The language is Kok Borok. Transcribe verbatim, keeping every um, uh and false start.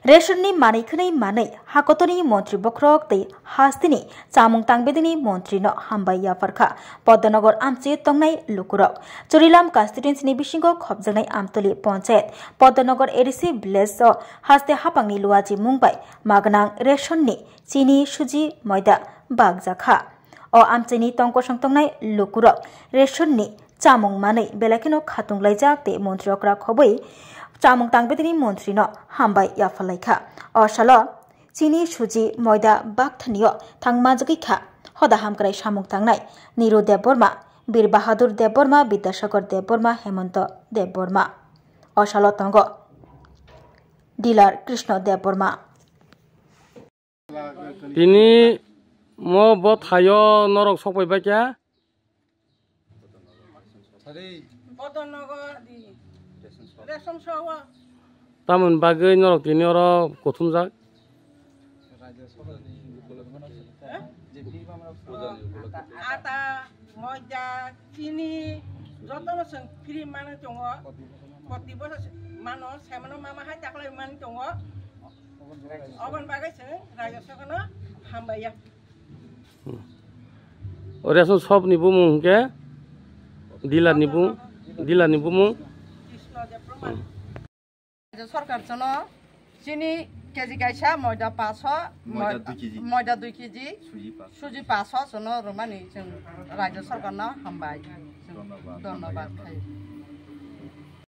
Reshonni manwi khwnwi manwi hakotorni montri bokhorok tei hasteni chamung tangbedini montrino hambai yapharkha Poddonogo amchi tongnai lukurok. Churilam constituencyni bisingo khopjaknai Amtoli ponchayat Poddonogo A D C village-o haste hapangni luachi mung bai magwnang reshonni chini, suji, moida bakjakha. O amchini tongkosong tongnai lukurok reshonni chamung manwi belai kheno khatung laijak tei montri okra khobwi chamung tangbedini montrino hambai yapharlaikha. O salo chini, suji, moida bakthanio thangma jagwi kha hoda hamkrai samung tangnai Niru Debbarma, Bir Bahadur Debbarma, Bidyasagar Debbarma, Hemonto Debbarma. O salo tongo dealer Krishna Debbarma. Tini mo bo thaio norok sokpai baikha. Tamoni bagwi norok tini oro kuthumjak. Ata, moida, chini, jotono chwng free manwi tongo. Proti bosor mano, semano mama hai taklai manwi tongo. Oboni bagwi chwng rajya sarkarno hambai ya. O ration shop ni bumung hwnkhe dealer ni bumung, dealer ni bumung. Krishna Debbarma. Rajya sarkar chano chini K G kaisa, moida paso, moida dui K G, moida dui K G, suji paso, suji paso chano rwmani chwng rajya sarkarno hambai. Chwng dhonnobad khai.